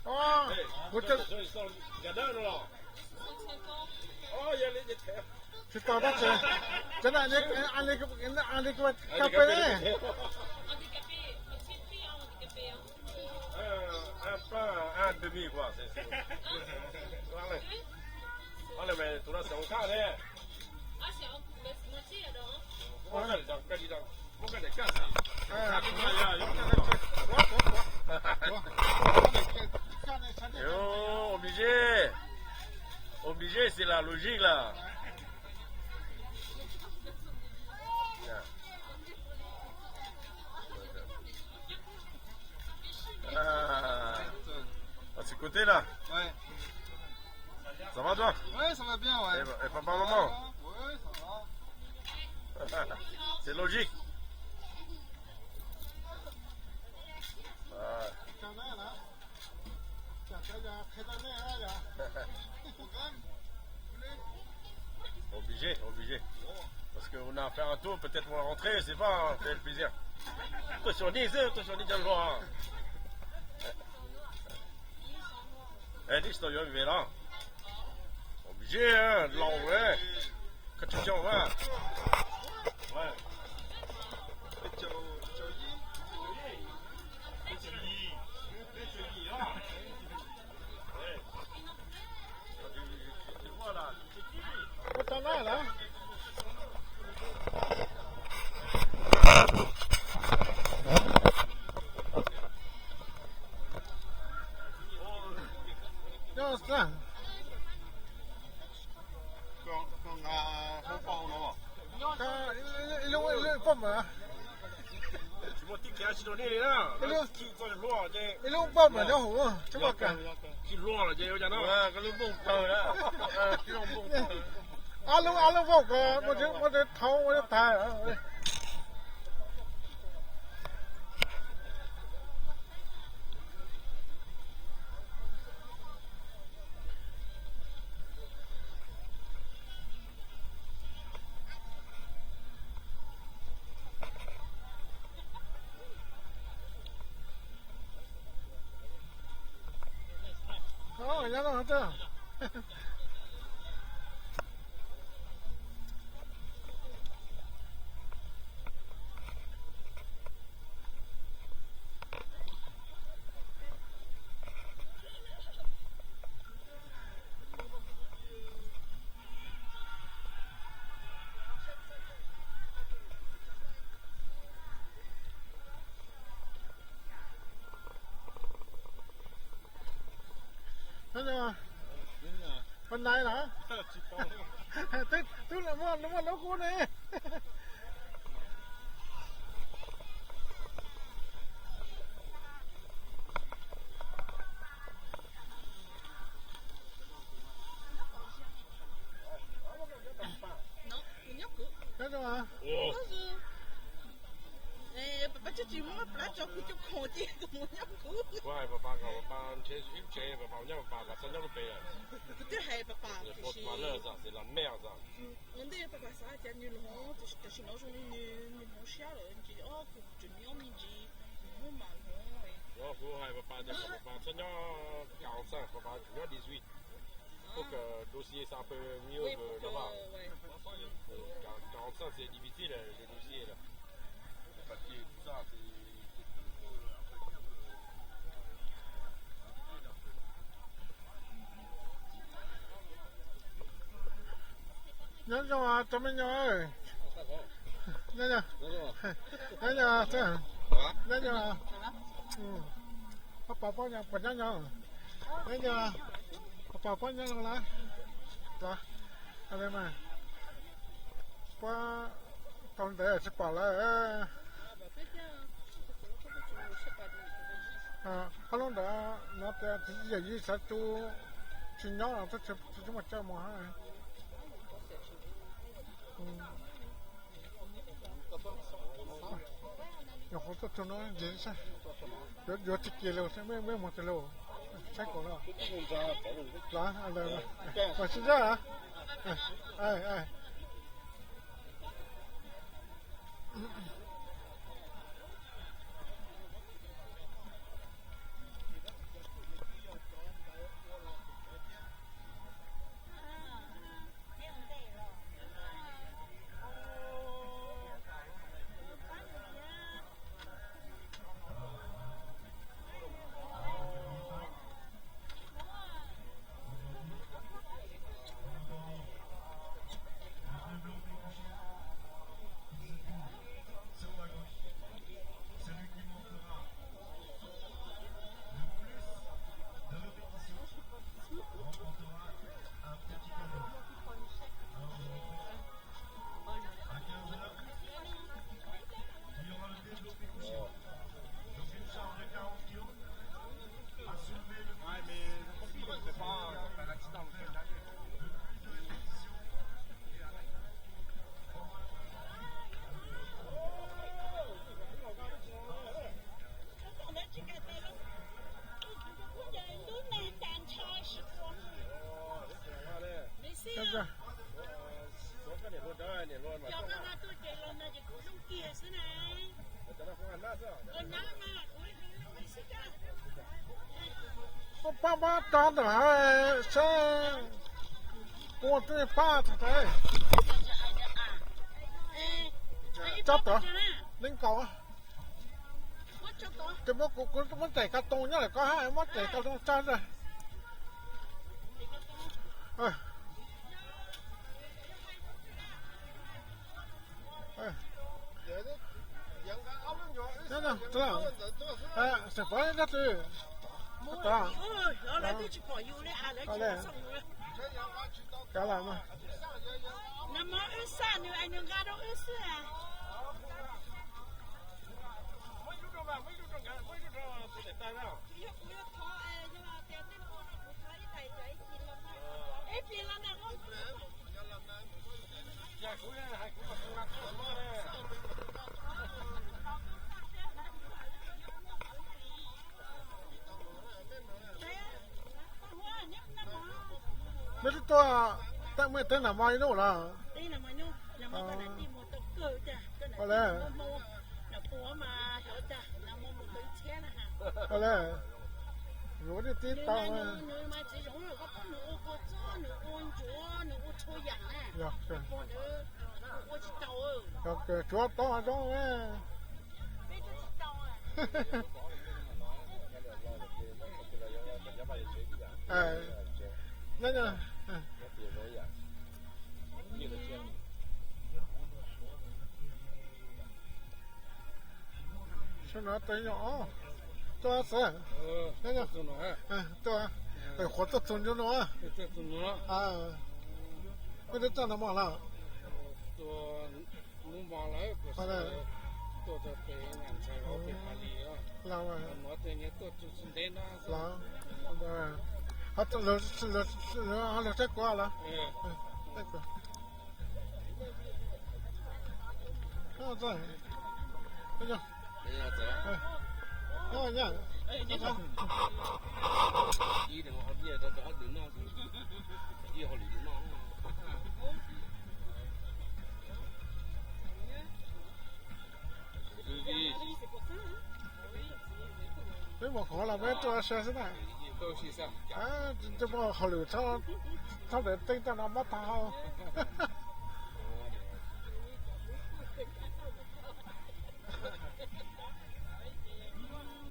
Ua, kuv tsis tau tab sis cov no, a li ka pe ne. Obligé. Obligé, c'est la logique là. Ah, de ce côté-là. Ouais. Ça va toi ? Ouais, ça va bien, ouais. Et, et papa, maman ? Ouais, ça va. C'est logique. Ah. Obligé, obligé. Parce qu'on a fait un tour, peut-être on va rentrer, je sais pas, hein, fait le plaisir. Tus xyuas nej xwb, tus xyuas nej cov hluas. Nej tsis tau yuav vim los? Obligé, laus lawm. Koj tsis coj mas. Ib lub, ib lub poj mas. Ib lub poj mas nyob hauv tsis muaj kas. Ob lub, ob lub poj mas muaj, muaj thauv ua tag. Ua nai lawm. Twb muaj, muaj lub kub ne. Kuv hais papa kom papa ntshe ib tsev papa nyob papa kom txhob nyob lub pem lawm. Pos mas lawm xwb, xws los mej xwb. Ua ntej papa xav tias nws hloov, tam sim no zoo li nws hloov siab lawm, nws tseem nyob me ntsis, nws muab mas hloov. Kuv hais papa tias kom papa txhob nyob kaum xees, papa tsum nyob dix-huit. Pour que le dossier soit un peu mieux que là-bas. Quarante-cinq, c'est difficile, le dossier, là. Les papiers, tout ça, c'est, c'est un peu, un peu dur, euh, Nyob zoo cov me nyuam. Nyob zoo, nyob zoo, nyob zoo. Pab pom poj nyob, puas nyob nyob? Nyob zoo. Pab pom poj nyob zoo lawm. Los, mas, puab tau ntev tsis pom lawm. Ob lub ntawd no tias yawm yij Xaiv Tsu tsis nyob los tub tsis muaj chaw mus hab. Nyuam qhuav tuaj txug no ntxiv saib yuav tsis kiag li, mej mus txug li, saib kuv no. Los, mas tsis zaj. Pab pab tso ntawm seb kuv twb pab tag. Tso tod, nees nkaum. Ces muab kuv, kuv muab cais ka toos nyob lawm koj hab muab cais ka toos tso ntag. Xeem Pov nyob twg? Kav lam mas. Mej twb tuaj, mej teb nag hmo ib nub los? Ua le, ua le, yuav tib tau. Yog, tsuav tau zoo. Nyob, nyob. Sab no tes nyom, tuaj xwb. Nyob, nyob. Tuaj, qhuav tuaj txug ntu no. Koj twb txog no mog los? Los, los, los saib kuv los. Peb mus qhov los peb tuaj saib xwb na. Coj muaj hauj lwm txhob, txhob rawv teeb tag no mob tag hau.